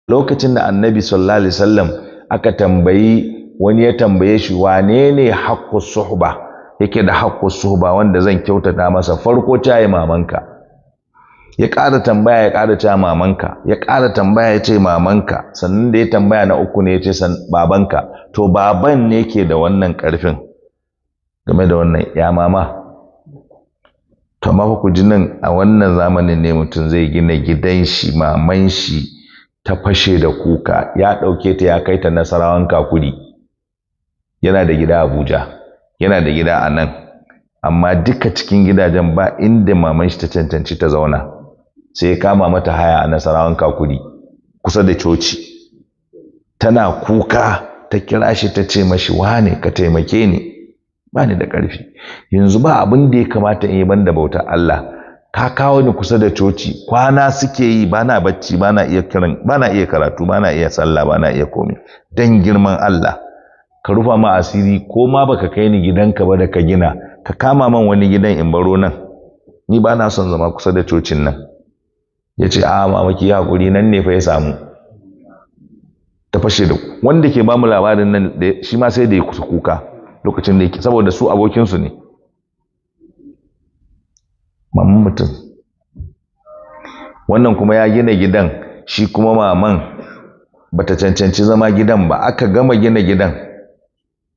Lokacin da Annabi sallallahu alaihi wasallam aka tambayi wani, ya tambaye shi wane ne haqqus suhba, yake da haqqus suhba wanda zan kyautata masa, farko ta yi mamanka. Ya ƙara tambaya, ya ƙara cewa mamanka, ya ƙara tambaya ya ce mamanka, sannan da ya tambaya na uku ne ya ce babanka. To baban ne ke da wannan ƙarfin game da wannan ya mama. To amma ku ji nan a wannan zamanin ne mutum zai gina gidan shi, maman shi ta fashe da kuka, ya ɗauke ta ya kai ta Nasarawan Kakuri, yana da gida Abuja, yana da gida a nan, amma duka cikin gidajen ba inda maman shi ta cancanci ta zauna, sai ya kama mata haya a Nasarawan Kakuri kusa da coci. Tana kuka ta kira shi ta ce mashi, wane ka taimake ni, ba ni da ƙarfi yanzu, ba abin da ya kamata in yi banda bautar Allah, ka kawo ni kusa da coci, kwana suke yi ba na bacci, ba na iya kiran, ba na iya karatu, ba na iya sallah, ba na iya komai. Dan girman Allah ka rufa ma asiri, ko ma baka kai ni gidanka ba da ka gina, ka kama man wani gidan in baro nan, ni ba na son zama kusa da cocin nan. Ya ce a mama ki hakuri, nan ne fa ya samu. Ta fashe da wanda ke bamu labarin nan, shi ma sai da ya kusa kuka lokacin da yake, saboda su abokinsu ne. Maman mutum wannan kuma ya gina gidan, shi kuma maman bata cancanci zama gidan ba. Aka gama gina gidan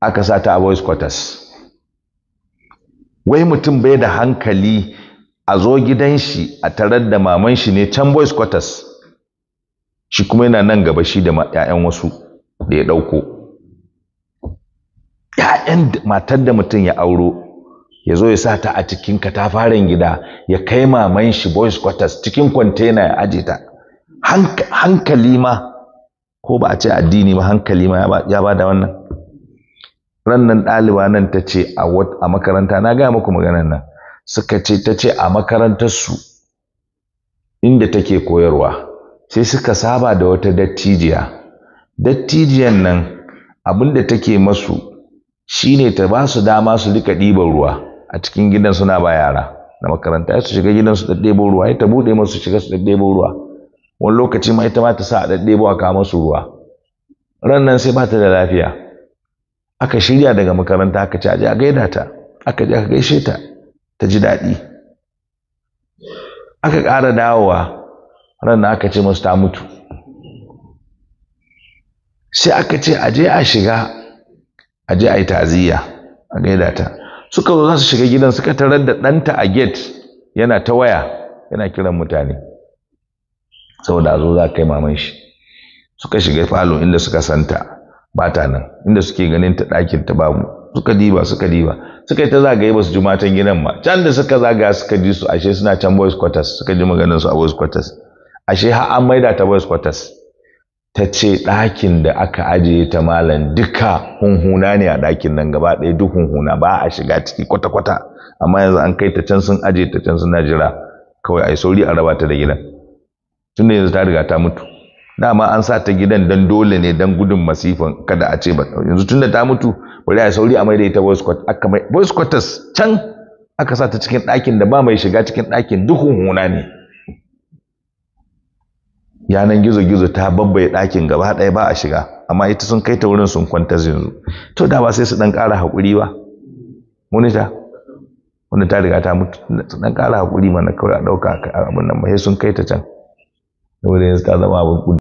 aka sa ta a boys quarters. Wai mutum bai da hankali, a zo gidan shi a tarar da maman shi ne can boys quarters, shi kuma yana nan gaba, shi da 'ya'yan wasu da ya ɗauko, 'ya'yan matar da mutum ya auro, ya zo ya sa ta a cikin katafaren gida, ya kai maman shi boys quarters cikin kwantena ya aje ta. Hankali ma, ko ba a ce addini ba, hankali ma ya ba da wannan. Ran nan ɗaliba nan ta ce a makaranta, na gaya muku maganar nan, suka ce, ta ce a makarantarsu inda take koyarwa, sai suka saba da wata dattijiya. Dattijiyan nan abinda take masu shine ta ba su dama su rika ɗiban ruwa a cikin gidan suna ba yara na makaranta. Su shiga gidan su ɗaɗɗebo ruwa, ita buɗe masu shiga su ɗaɗɗebo ruwa. Wani lokaci ma ita ma ta sa a ɗaɗɗebo a kawo masu ruwa. Ran nan sai ba ta da lafiya. Aka shirya daga makaranta aka ce a je a gaida ta. Aka je aka gaishe ta, ta ji daɗi. Aka ƙara dawowa ran nan aka ce masu ta mutu. Sai aka ce a je a shiga, a je a yi ta'aziyya, a gaida ta. Suka zo za su shiga gidan, suka tarar da ɗanta a gate yana ta waya, yana kiran mutane saboda a zo za a kai maman shi. Suka shiga falo inda suka santa, ba ta nan. Inda suke ganin ta ɗakin ta, babu. Suka diba, suka diba, suka yi ta zagaye, ba su ji matan gidan ba. Can da suka zagaya suka ji su, ashe suna can boys quarters. Suka ji maganar su a boys quarters, ashe har an maida ta boys quarters. Ta ce ɗakin da aka ajiye ta, malam, duka hunhuna ne a ɗakin nan gaba ɗaya, duk hunhuna, ba a shiga ciki kwata-kwata. Amma yanzu an kai ta can, sun ajiye ta can, suna jira kawai a yi sauri a raba ta da gidan, tunda yanzu ta riga ta mutu. Dama an sa ta gidan dan dole ne, dan gudun masifan kada a ce ba. Yanzu tunda ta mutu, bari a yi sauri a maida ita boys quarters. Aka mai boys quarters can, aka sa ta cikin ɗakin da ba mai shiga cikin ɗakin, duk hunhuna ne, yanan gizo-gizo ta babbaye ɗakin gaba ɗaya, ba a shiga. Amma ita sun kai ta wurin sun kwanta yanzu. To da ba sai su ɗan ƙara haƙuri ba, monita wanda ta riga ta mutu, su ɗan ƙara haƙuri mana, kawai a ɗauka abin nan ba, sai sun kai ta can, saboda yanzu ta zama abin.